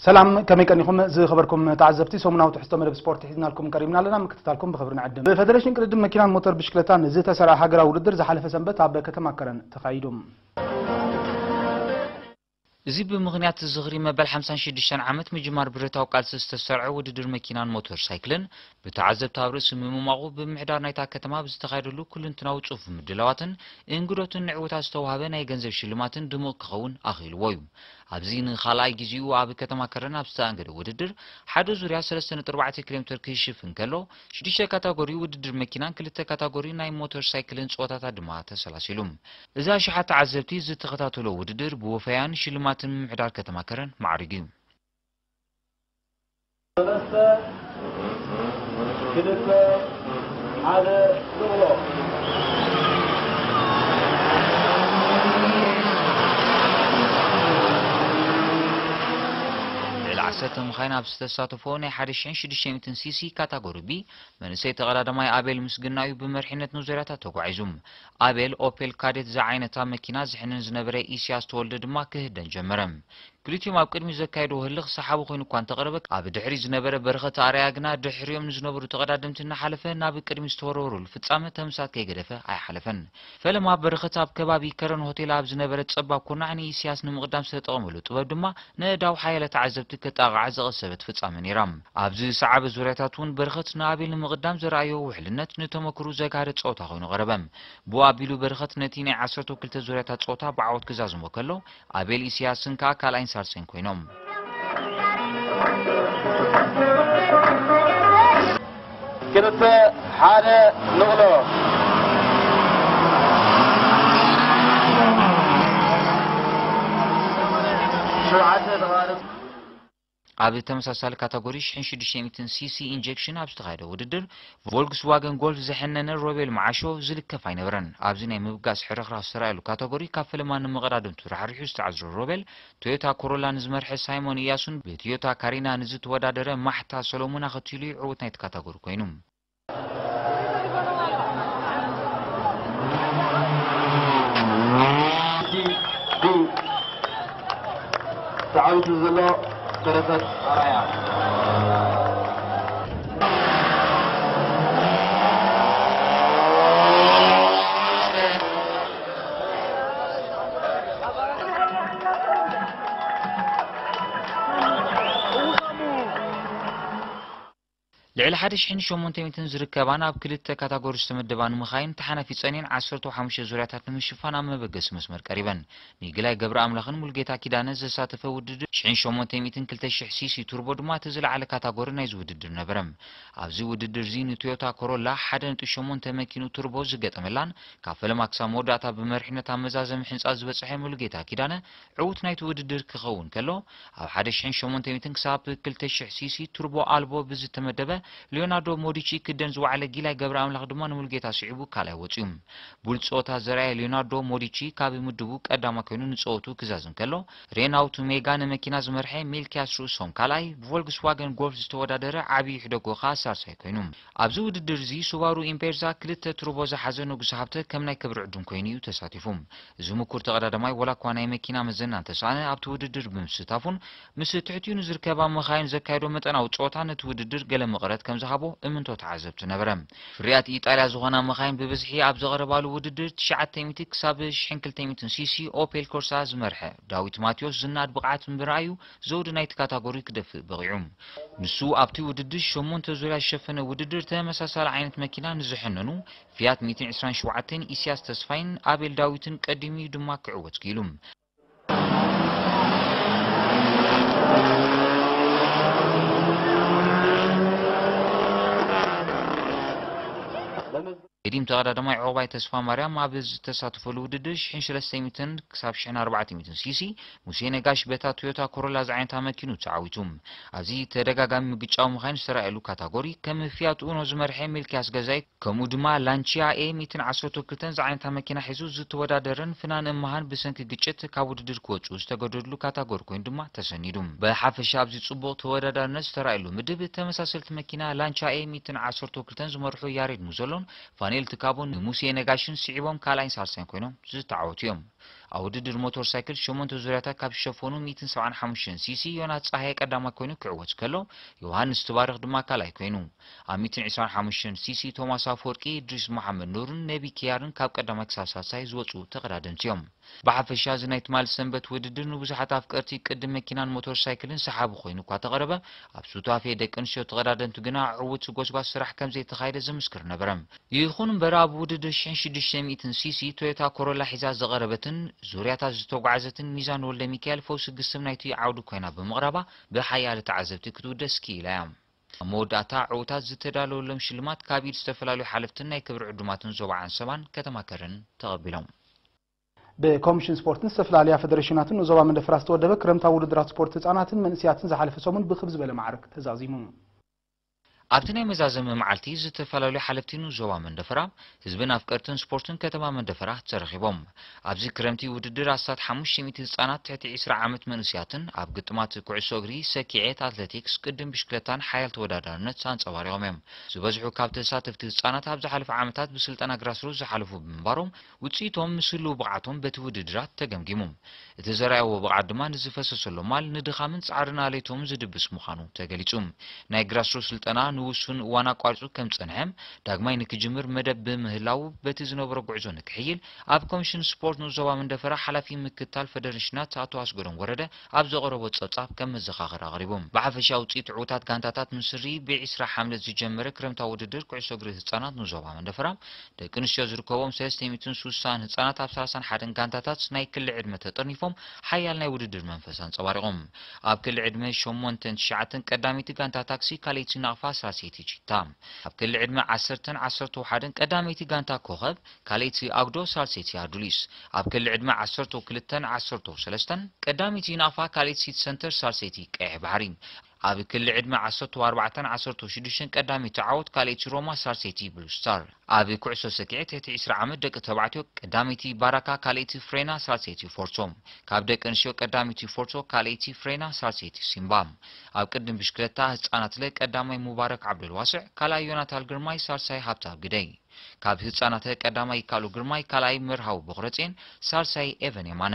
ሰላም፣ ከመይ ቀኒኹም ዝኸበርኩም ተዓዘብቲ? ሰሙናዊ ትሕዝቶ መደብ ስፖርት ሒዝናልኩም ቀሪብና ኣለና፣ ምክትታልኩም ብኽብሪ ንዕድም። ብፌደሬሽን ቅድድም መኪናን ሞተር ብሽክለታን ዝተሰርዐ ሃገራዊ ውድድር ዝሓለፈ ሰንበት ኣብ ከተማ ከረን ተኻይዱ። እዚ ብምኽንያት ዝኽሪ መበል ሓምሳን ሽዱሽተን ዓመት ምጅማር ብረታዊ ቃልሲ ዝተሰርዐ ውድድር መኪናን ሞተር ሳይክልን ብተዓዘብቲ ኣብ ርእሲ ምምማቑ ብምሕዳር ናይታ ከተማ ብዝተኻየደሉ ኩልንትናዊ ጽፉፍ ምድላዋትን እንግዶትን ንዕውታት ዝተዋህበ ናይ ገንዘብ ሽልማትን ድሙቕ ክኸውን ኣኽኢልዎ እዩ። ኣብዚ ንኻልኣይ ግዜኡ ኣብ ከተማ ከረን ኣብ ዝተኣንገደ ውድድር ሓደ ዙርያ ሰለስተ ነጥቢ ኣርባዕተ ኪሎ ሜትር ክሽፍን ከሎ ሽዱሽተ ካታጎሪ ውድድር መኪናን ክልተ ካታጎሪ ናይ ሞተር ሳይክልን ጸወታታት ድማ ተሰላሲሉ። እዚ ኣሽሓት ተዓዘብቲ ዝተኸታተሎ ውድድር ብወፈያን ሽልማትን ምምሕዳር ከተማ ከረን ማዕሪጉ እዩ። ሰለስተ፣ ክልተ፣ ሓደ፣ ንቕሎ። ልዕሊ ዓሰርተ መኻይን ኣብ ዝተሳተፎ ናይ ሓደ ሽሕን ሽዱሽተ ሚእትን ሲሲ ካታጎሪ ቢ መንእሰይ ተቐዳዳማይ ኣቤል ምስግናዩ ብመርሒነት ንዙርያታት ተጓዒዙ። ኣቤል ኦፔል ካዴት ዝዓይነታ መኪና ዝሕንን ዝነበረ ኢስያስ ተወልደ ድማ ክህደን ጀመረ። ክልቲኦም ኣብ ቅድሚት ዘካየድዎ ህልኽ ሰሓቢ ኮይኑ እኳ እንተቐረበ፣ ኣብ ድሕሪት ዝነበረ በረኸት ኣርኣያ ግና ድሕሪኦም ንዝነበሩ ተቐዳደምቲ እናሓለፈ ናብ ቅድሚት ዝተወረወረሉ ፍጻመ ተምሳት ከይገደፈ ኣይሓለፈን። ፈለማ በረኸት ኣብ ከባቢ ከረን ሆቴል ኣብ ዝነበረ ጸባብ ኩርናዕ ንኢስያስ ንምቕዳም ዝተጠቐመሉ ጥበብ ድማ ነእዳው ሓያለ ተዓዘብቲ ከጣቕዓ ዘቐሰበት ፍጻመ ነይራ። ኣብዚ ዝሰዓበ ዙርያታት እውን በረኸት ንኣቤል ንምቕዳም ዘርኣዮ ውሕልነት ንተመክሩ ዘጋህደ ጸወታ ኮይኑ ቀረበ። ብኡ ኣቢሉ በረኸት ነቲ ናይ ዓሰርተ ክልተ ዙርያታት ጸወታ ብዓወት ክዛዝሞ ከሎ፣ ኣቤል ኢስያስን ከኣ ካልኣይን ሳልሳይን ኮይኖም። ክልተ ሓደ ንቕሎ። ሸውዓተ ተቓረብ። ኣብ ተመሳሳሊ ካታጎሪ ሽሕን ሽዱሽተ ሚእትን ሲሲ ኢንጀክሽን ኣብ ዝተኻየደ ውድድር፣ ቮልክስዋገን ጎልፍ ዝሐነነ ሮቤል መዓሾ ዝልከፍ ኣይነበረን። ኣብዚ ናይ ምብጋስ ሕርኽራኽ ዝተራእየሉ ካታጎሪ፣ ካብ ፈለማ ንመቐዳድምቱ ራሕሪሑ ዝተዓዝሮ ሮቤል፣ ቶዮታ ኮሮላ ንዝመርሐ ሳይሞን እያሱን ብቶዮታ ካሪና ንዝተወዳደረ ማሕታ ሰሎሙን ኣኸቲሉ እዩ ዕዉት ናይቲ ካታጎሪ ኮይኑ። ተዓዊቱ ዘሎ በረኸት ኣራያ። ልዕሊ ሓደ ሽሕን ሸሞንተ ሚእትን ዝርከባን ኣብ ክልተ ካታጎሪ ዝተመደባን መኻይን ተሓናፊጸን እየን ዓሰርተ ሓሙሽተ ዙርያታት ንምሽፋን ኣብ መበገሲ መስመር ቀሪበን። ንግላይ ገብረ ኣምላኽን ሙልጌታ ኪዳነ ዘሳተፈ ውድድር ሽሕን ሸሞንተ ሚእትን ክልተ ሽሕ ሲሲ ቱርቦ ድማ እቲ ዝለዓለ ካታጎሪ ናይዚ ውድድር ነበረ። ኣብዚ ውድድር እዚ ንቶዮታ ኮሮላ ሓደ ነጥቢ ሸሞንተ መኪኑ ቱርቦ ዝገጠመላን ካብ ፈለማ ክሳብ መወዳእታ ብመሪሕነት ኣብ መዛዘሚ ሕንጻ ዝበጽሐ ሙልጌታ ኪዳነ ዕዉት ናይቲ ውድድር ክኸውን ከሎ፣ ኣብ ሓደ ሽሕን ሸሞንተ ሚእትን ክሳብ ክልተ ሽሕ ሲሲ ቱርቦ ኣልቦ ብዝተመደበ ሊዮናርዶ ሞዲቺ ክደን ዝወዓለ ጊላይ ገብረ ኣምላኽ ድማ ንሙልጌታ ስዒቡ ካልኣይ ወጺኡ። ብሉጽ ጸወታ ዘርኣየ ሊዮናርዶ ሞዲቺ ካብ ምድቡ ቀዳማይ ኮይኑ ንጸወቱ ክዛዝም ከሎ፣ ሬናውት ሜጋ ንመኪና ዝመርሐ ሚልኪያስ ርእሶም ካልኣይ፣ ብቮልክስዋገን ጎልፍ ዝተወዳደረ ዓብዪ ሕደጎ ከኣ ሳልሳይ ኮይኑ። ኣብዚ ውድድር እዚ ሱባሩ ኢምፔርዛ ክልተ ቱርቦ ዝሓዘ ንጉስ ሃብተ ከም ናይ ክብሪ ዕዱም ኮይኑ እዩ ተሳቲፉ። እዚ ምኩር ተቐዳዳማይ ወላ እኳ ናይ መኪና መዘና እንተሰኣነ ኣብቲ ውድድር ብምስታፉን ምስ ትሕቲኡ ንዝርከባ መኻይን ዘካየዶ መጠናዊ ጸወታ ነቲ ውድድር ገለ መቐረት ከም ዝሃቦ እምንቶ ተዓዘብቲ ነበረ። ፍርያት ኢጣልያ ዝኾና መኻይን ብብዝሒ ኣብ ዘቐረባሉ ውድድር ትሽዓተ ሚእቲ ክሳብ ሽሕን ክልተ ሚእትን ሲሲ ኦፔል ኮርሳ ዝመርሐ ዳዊት ማቴዎስ ዝናድ ብቕዓት ብምርኣዩ ዘውዲ ናይቲ ካታጎሪ ክደፍእ በቒዑ። ንሱ ኣብቲ ውድድር ሸሞንተ ዙርያ ዝሸፈነ ውድድር ተመሳሳሊ ዓይነት መኪና ንዝሕነኑ ፊያት ሚእትን ዕስራን ሸውዓተን ኢስያስ ተስፋይን ኣቤል ዳዊትን ቀዲሙ እዩ ድማ ክዕወት ክኢሉ። ቀዲም ተቐዳዳማይ ዑቕባይ ተስፋ ማርያም ኣብ ዝተሳተፈሉ ውድድር ሽሕን ሰለስተ ሚእትን ክሳብ ሽሕን ኣርባዕተ ሚእትን ሲሲ ሙሴ ነጋሽ በታ ቶዮታ ኮሮላ ዝዓይነታ መኪኑ ተዓዊቱ። ኣብዚ ተደጋጋሚ ምግጫው መኻይን ዝተራእየሉ ካታጎሪ ከም ፊያት ኡኖ ዝመርሐ ሚልኪያስ ገዛይ ከምኡ ድማ ላንቺያ ኤ ሚእትን ዓሰርተ ክልተን ዝዓይነታ መኪና ሒዙ ዝተወዳደረን ፍናን እመሃን ብሰንኪ ግጭት ካብ ውድድር ክወፁ ዝተገደድሉ ካታጎሪ ኮይኑ ድማ ተሰኒዱ። ብሓፈሻ ኣብዚ ፅቡቕ ተወዳዳርነት ዝተራእየሉ ምድብ ተመሳሰልቲ መኪና ላንቻ ኤ ሚእትን ዓሰርተ ክልተን ዝመርሑ ያሬድ ሙዘሎን ፋኔል ትካቦን ንሙሴ ነጋሽን ስዒቦም ካልኣይን ሳልሳይን ኮይኖም ዝተዓወቱ እዮም። ኣብ ውድድር ሞተር ሳይክል ሸሞንተ ዙርያታት ካብ ዝሸፈኑ ሚእትን ሰብዓን ሓሙሽተን ሲሲ ዮናስ ጸሃየ ቀዳማይ ኮይኑ ክዕወት ከሎ፣ ዮሃንስ ትባረኽ ድማ ካልኣይ ኮይኑ። ኣብ ሚእትን ዕስራን ሓሙሽተን ሲሲ ቶማስ ኣፈወርቂ፣ እድሪስ መሓመድ ኑርን ነቢ ኪያርን ካብ ቀዳማይ ክሳብ ሳልሳይ ዝወጹ ተቐዳደምቲ እዮም። ብሓፈሻ እዚ ናይ ትማሊ ሰንበት ውድድር ንብዙሓት ኣፍቀርቲ ቅዲ መኪናን ሞተር ሳይክልን ሰሓቢ ኮይኑ እኳ ተቐረበ፣ ኣብ ሱታፌ ደቂ ኣንስትዮ ተቐዳደምቲ ግና ዕዉት ጎስጓስ ስራሕ ከም ዘይተኻየደ ዝምስክር ነበረ። ይኹን እምበር ኣብ ውድድር ሽሕን ሽዱሽተ ሚእትን ሲሲ ቶዮታ ኮሮላ ሒዛ ዝቐረበትን ዙርያታት ዝተጓዓዘትን ሚዛን ወልደ ሚካኤል ፈውሲ ግስም ናይቲ ዓውዲ ኮይና ብምቕራባ ብሓያለ ተዓዘብቲ ክትውደስ ክኢላ እያ። ኣብ መወዳእታ ዕዉታት ዝተዳለወሎም ሽልማት ካብ ኢድ ዝተፈላለዩ ሓለፍትን ናይ ክብሪ ዕዱማትን ዞባ ዓንሰባን ከተማ ከረን ተቐቢሎም። ብኮሚሽን ስፖርትን ዝተፈላለያ ፈደሬሽናትን ንዞባ መንደፈራ ዝተወደበ ክረምታዊ ውድድራት ስፖርት ህፃናትን መንእስያትን ዝሓለፈ ሰሙን ብክብ ዝበለ ማዕርግ ተዛዚሙ። ኣብቲ ናይ መዛዘሚ መዓልቲ ዝተፈላለዩ ሓለፍቲ ንዞባ መንደፈራ፣ ህዝብን ኣፍቀርትን ስፖርትን ከተማ መንደፈራ ተረኺቦም። ኣብዚ ክረምቲ ውድድር ኣስታት ሓሙሽተ ሚእቲ ህፃናት ትሕቲ ዕስራ ዓመት መንእስያትን ኣብ ግጥማት ኩዕሶ እግሪ፣ ሰኪዔት፣ ኣትሌቲክስ፣ ቅድም ብሽክለታን ሓያል ተወዳዳርነት ኣንፀባሪቖም እዮም። ዝበዝሑ ካብ ተሳተፍቲ ህፃናት ኣብ ዝሓለፈ ዓመታት ብስልጠና ግራስሩት ዝሓለፉ ብምንባሮም ውፅኢቶም ምስ ህልው ብቕዓቶም በቲ ውድድራት ተገምጊሙ። እቲ ዘርኣይዎ ብቕዓት ድማ ንዝፈሰሰሎም ማል ንድኻምን ፃዕርን ኣለይቶም ዝድብስ ምዃኑ ተገሊፁ። ናይ ግራስሩት ስልጠና ንውሱን እዋን ኣቋሪፁ ከም ዝፀንሐ ዳግማይ ንክጅምር መደብ ብምህላው በቲ ዝነበሮ ጉዕዞ ንክሕይል ኣብ ኮሚሽን ስፖርት ንዞባ መንደፈራ ሓላፊ ምክትታል ፈደሬሽናት ኣቶ ኣስገዶም ወረደ ኣብ ዘቕረቦ ጸብጻብ ከም መዘኻኸሪ ኣቕሪቡ። ብሓፈሻ ውጽኢት ዕዉታት ጋንታታት ምስሪ ብዒስራ ሓምለ ዝጀመረ ክረምታዊ ውድድር ኩዕሶ እግሪ ህጻናት ንዞባ መንደፈራ ደቂ ኣንስትዮ ዝርከቦም ሰለስተ ሚእትን ስሳን ህጻናት ኣብ ሰላሳን ሓደን ጋንታታት ናይ ክሊ ዕድመ ተጠርኒፎም ሓያል ናይ ውድድር መንፈስ ኣንጸባሪቖም። ኣብ ክሊ ዕድመ ሸሞንተን ትሽዓተን ቀዳመይቲ ጋንታ ታክሲ፣ ካልኣይቲ ናቕፋ ሳልሰይቲ ቺታ። ኣብ ክሊ ዕድመ ዓሰርተን ዓሰርተ ሓደን ቀዳመይቲ ጋንታ ኮኸብ፣ ካልኣይቲ ኣጉዶ ሳልሰይቲ ኣዱሊስ። ኣብ ክሊ ዕድመ ዓሰርተ ክልተን ዓሰርተ ሰለስተን ቀዳመይቲ ናቕፋ፣ ካልኣይቲ ሲቲ ሰንተር ሳልሰይቲ ቀይሕ ባሕሪ። ኣብ ክሊ ዕድመ ዓሰርተ ኣርባዕተን ዓሰርተ ሽዱሽተን ቀዳመይቲ ዓወት፣ ካልኣይቲ ሮማ ሳልሰይቲ ብሉ ስታር። ኣብ ኩዕሶ ሰኪዔት ትሕቲ ዕስራ ዓመት ደቂ ተባዕትዮ ቀዳመይቲ ባራካ፣ ካልኣይቲ ፍሬና ሳልሰይቲ ፎርሶ። ካብ ደቂ ኣንስትዮ ቀዳመይቲ ፎርሶ፣ ካልኣይቲ ፍሬና ሳልሰይቲ ሲምባ። ኣብ ቅድም ብሽክለታ ህፃናት ለ ቀዳማይ ሙባረክ ዓብደልዋስዕ፣ ካልኣይ ዮናታን ግርማይ፣ ሳልሳይ ሃብታብ ግደይ። ካብ ህፃናት ቀዳማይ ይካሉ ግርማይ፣ ካልኣይ መርሃዊ በኽረፅዮን፣ ሳልሳይ ኤቨን የማነ።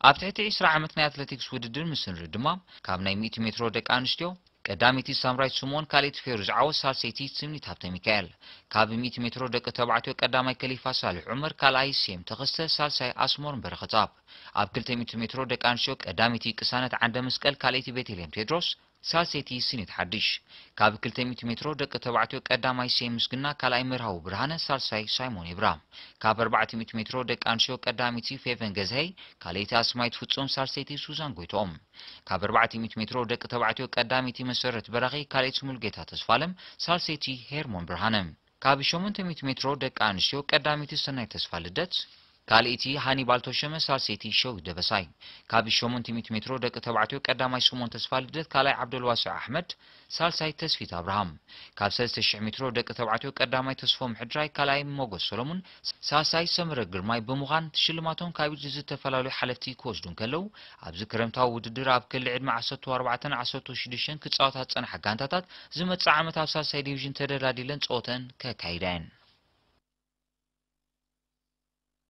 ኣብ ትሕቲ ዕስራ ዓመት ናይ ኣትሌቲክስ ውድድር ምስ ንርኢ ድማ ካብ ናይ ሚእቲ ሜትሮ ደቂ ኣንስትዮ ቀዳመይቲ ሳምራይት ስምኦን፣ ካልኣይቲ ፌሩዝ ዓወት፣ ሳልሰይቲ ትምኒት ሃብተ ሚካኤል። ካብ ሚእቲ ሜትሮ ደቂ ተባዕትዮ ቀዳማይ ከሊፋ ሳልሕ ዑመር፣ ካልኣይ ሴም ተኸስተ፣ ሳልሳይ ኣስመሮም በረኸትኣብ። ኣብ ክልተ ሚእቲ ሜትሮ ደቂ ኣንስትዮ ቀዳመይቲ ቅሳነት ዓንደ መስቀል፣ ካልኣይቲ ቤተልሔም ቴድሮስ፣ ሳልሰይቲ ስኒት ሓድሽ። ካብ ክልተ ሚእቲ ሜትሮ ደቂ ተባዕትዮ ቀዳማይ ሴም ምስግና፣ ካልኣይ መርሃዊ ብርሃነ፣ ሳልሳይ ሳይሞን ይብራ። ካብ ኣርባዕተ ሚእቲ ሜትሮ ደቂ ኣንስትዮ ቀዳመይቲ ፌቨን ገዝሀይ፣ ካልኣይቲ ኣስማይት ፍጹም፣ ሳልሰይቲ ሱዛን ጎይትኦም። ካብ ኣርባዕተ ሚእቲ ሜትሮ ደቂ ተባዕትዮ ቀዳመይቲ መሰረት በራኺ፣ ካልኣይቲ ሙሉጌታ ተስፋለም፣ ሳልሰይቲ ሄርሞን ብርሃነ። ካብ ሸሞንተ ሚእቲ ሜትሮ ደቂ ኣንስትዮ ቀዳመይቲ ሰናይ ተስፋ ልደት፣ ካልኣይቲ ሃኒባል ተሾመ፣ ሳልሰይቲ ሸዊት ደበሳይ። ካብ ሸሞንተ ሚእቲ ሜትሮ ደቂ ተባዕትዮ ቀዳማይ ስምኦን ተስፋ ልደት፣ ካልኣይ ዓብደልዋስዕ ኣሕመድ፣ ሳልሳይ ተስፊት ኣብርሃም። ካብ ሰለስተ ሽሕ ሜትሮ ደቂ ተባዕትዮ ቀዳማይ ተስፎም ሕድራይ፣ ካልኣይ ሞጎስ ሰሎሙን፣ ሳልሳይ ሰምረ ግርማይ ብምዃን ሽልማቶም ካብ ኢድ ዝተፈላለዩ ሓለፍቲ ክወስዱ እንከለዉ፣ ኣብዚ ክረምታዊ ውድድር ኣብ ክሊ ዕድመ ዓሰርተ ኣርባዕተን ዓሰርተ ሽዱሽተን ክጻወታ ዝጸንሓ ጋንታታት ዝመጽእ ዓመት ኣብ ሳልሳይ ዲቪዥን ተደላዲለን ጸወተን ከካይዳ እየን።